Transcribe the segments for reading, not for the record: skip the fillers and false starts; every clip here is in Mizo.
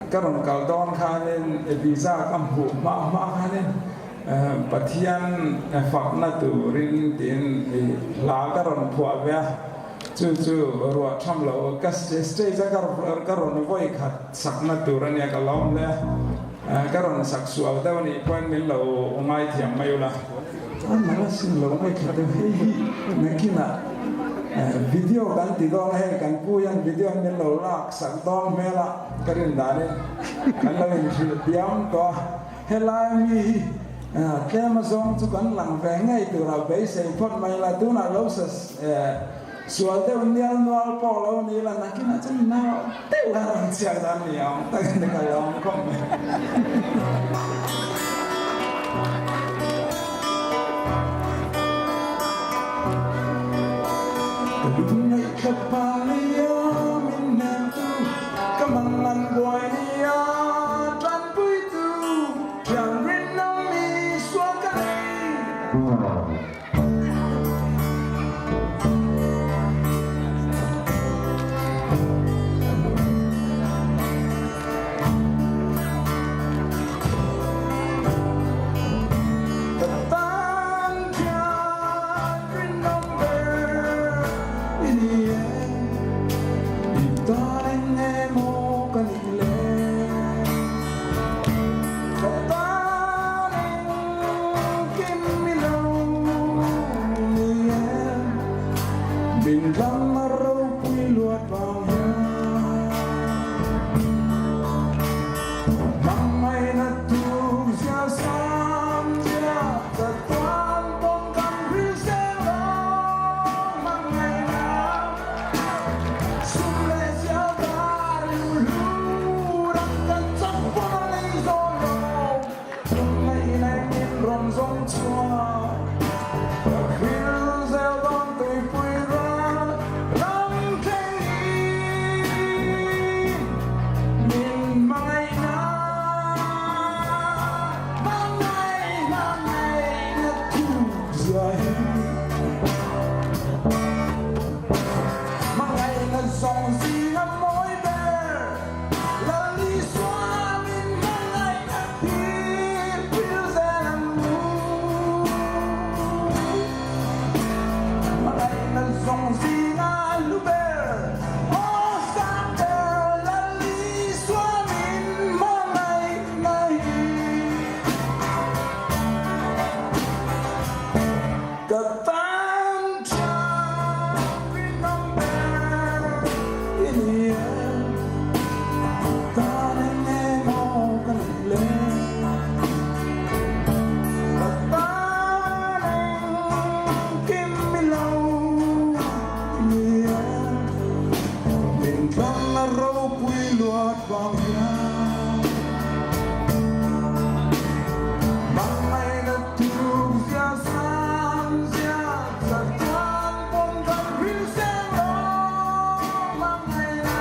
Ka rawn kal dawn khanin visa ka hmuh hma hma khanin Pathian fakna turin tiin hla ka rawn phuah ve a, chu chu ruah tham lo ka stage a ka rawn vawi khat sakna tur a nia ka lawm hle a, ka rawn sak sual deuh a nih pawhin min lo ngaithiam mai ula. A nala sin lo ngaithla deuh hei hi nakinah video kan ti dawn a hei kan pu hian video min lo lak sak dawn hmel a. Ka rin danin kan lo inhrilh diam tawh a, helai mi hi tlem azawng chu kan lang ve ngei tura beisei phawt mai la, tunah lo sa sual deuh nial nual pawh lo ni la, nakinah chuan nau deuh a rawn chhiat a ni ang takin ka lawm khawp mai. Ka lungngaih tlat pahnia min hnemtu, ka mangan buai nia tanpuitu, thian rinawm mi sual ka nei. Ka tan thian rinawm ber i ni e, i tan eng emaw ka nih le? Ka tan engkim i lo ni e, min dang a ropui luat vang hian. Hmangaihna tur zia sam zia ka tuan pawn kan hrisel lo. Hmangaihna sum leh zia dar hlu ram kan chak pawn a nei zawn lo. Hmangaihna in rawn zawng chhuak ka hril zel dawn tuipui ral ram thleng in min hmangaihna hmangaihna hmangaihna thuk zia hi hmangaihna zawng zinga mawi ber Lal Isua min hmangaihna hi thil zel ang u. Hmangaihna zawng zinga hlu ber, aw sang ber Lal Isua min hmangaihna hi. Ka tan tha rinawm ber i ni e, tan eng emaw ka nih le? Ka tan engkim i lo ni e, min thlang a ropui luat vang hian. Hmangaihna tur zia sang zia chatuan pawn kan hrisel lo. Hmangaihna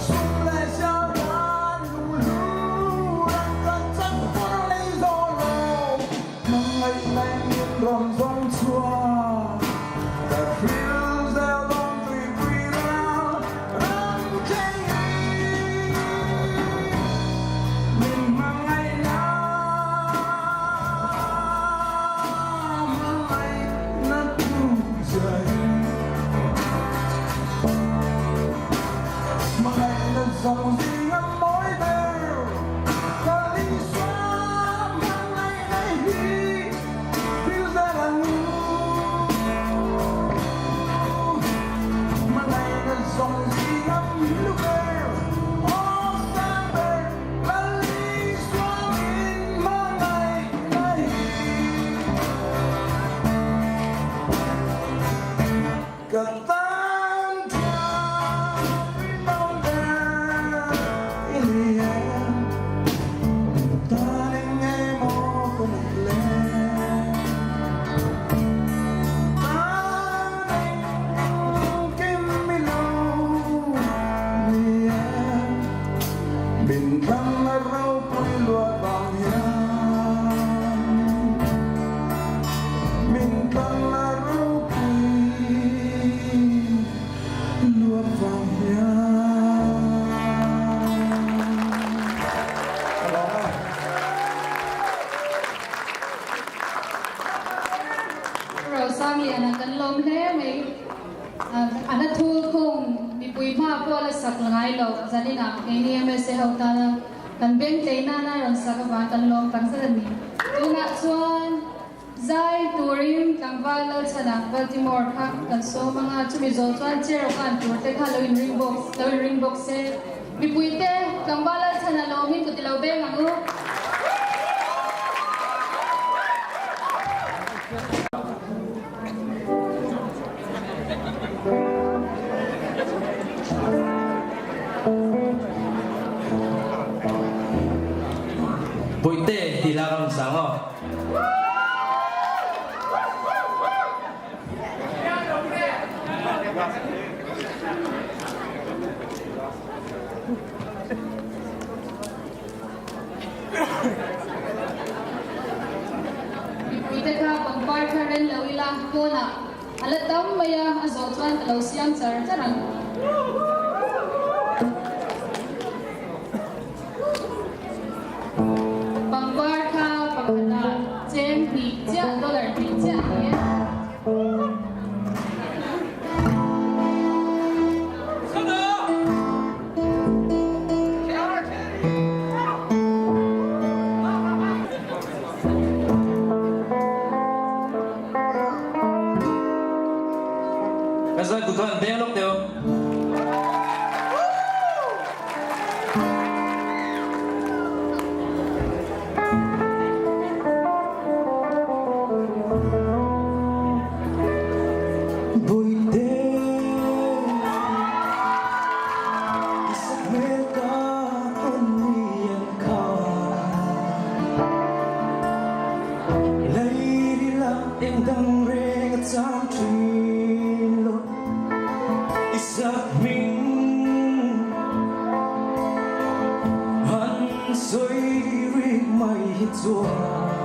sum leh sial dan lunghlu ram kan chak pawn a lei zawn lo. Hmangaihna in rawn zawng chhuak ka hril zel dawn tuipui ral ram thleng in min hmangaihna hmangaihna thu zia hi hmangaihna zawng zinga mawi ber ka Isua hmangaihna hi thil zel ang u. Hmangaihna zawng zinga hlu ber, aw sang ber, Lal Isua min hmangaihna hi. Ka tan thiam rinawm ber i ni e, tan eng emaw ka nih le? Tan engkim i lo ni e, min thlang a ropui luat vang hian. Min tlang a ropui luat vang hian. Zaninah keini MSA ho tana kan beng tlei nana rawn sak avang kan lawm tak zet a ni. Tunah chuan zai turin tlangval Lalchhana Baltimore kha kan sawm ang a, chumi zawh chuan chair awkan tur te kha lo inring bawk lo inring bawk se. Mipuite tlangval Lalchhana lawmin ku ti lo beng ang u. Bawihte ti hla ka rawn sang aw. Mipuite kha pangpar kha ren lo ila pawnah a la tam mai a, a zawh chuan ka lo siam char char ang. Pangpar kha pakhatah cheng hnih chiah, dollar hnih chiah a ni e. Ka zai kut khan beng lawk teh u. Bawihte i sakhmel ka tawn ni an kha Leirila eng dang reng a chang thin lo i sakhming han sawi rik mai hi chuan.